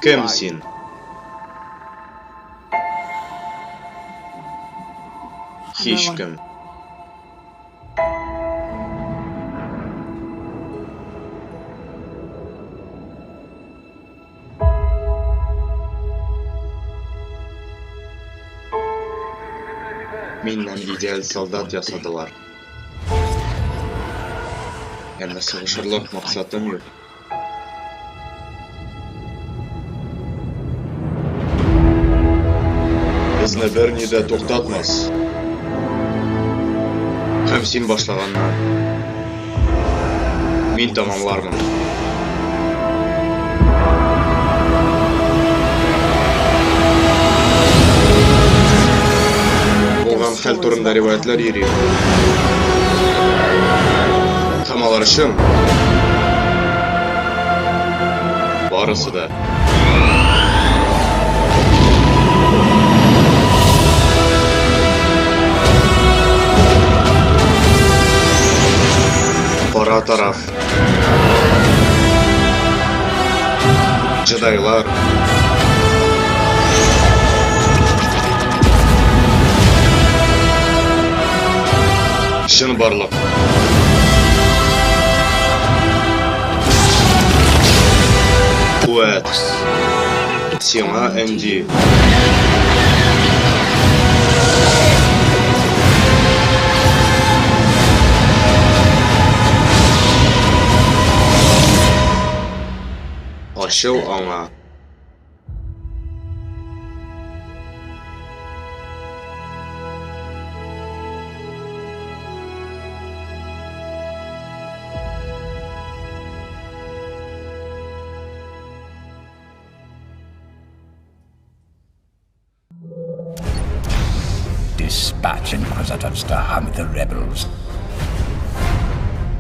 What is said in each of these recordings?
Кем син? Һичкем. Миннән идеаль солдат ясадылар. Әмма сугышырлык максатым юк. Безне берни дә туктатмас. Һәм син башлаганны мин тәмамлармын. Булган хәл турында риваятьләр йөри. Һәм алар чын. Барысы да. Кара тараф. Джедайлар. Чынбарлык. Куәт. Сиңа Энди. Ачыл аңа. Dispatch Inquisitors to hunt the rebels.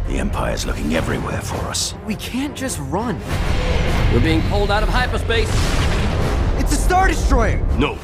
The Empire's looking everywhere for us. We can't just run. We're being pulled out of hyperspace. It's a Star Destroyer! No,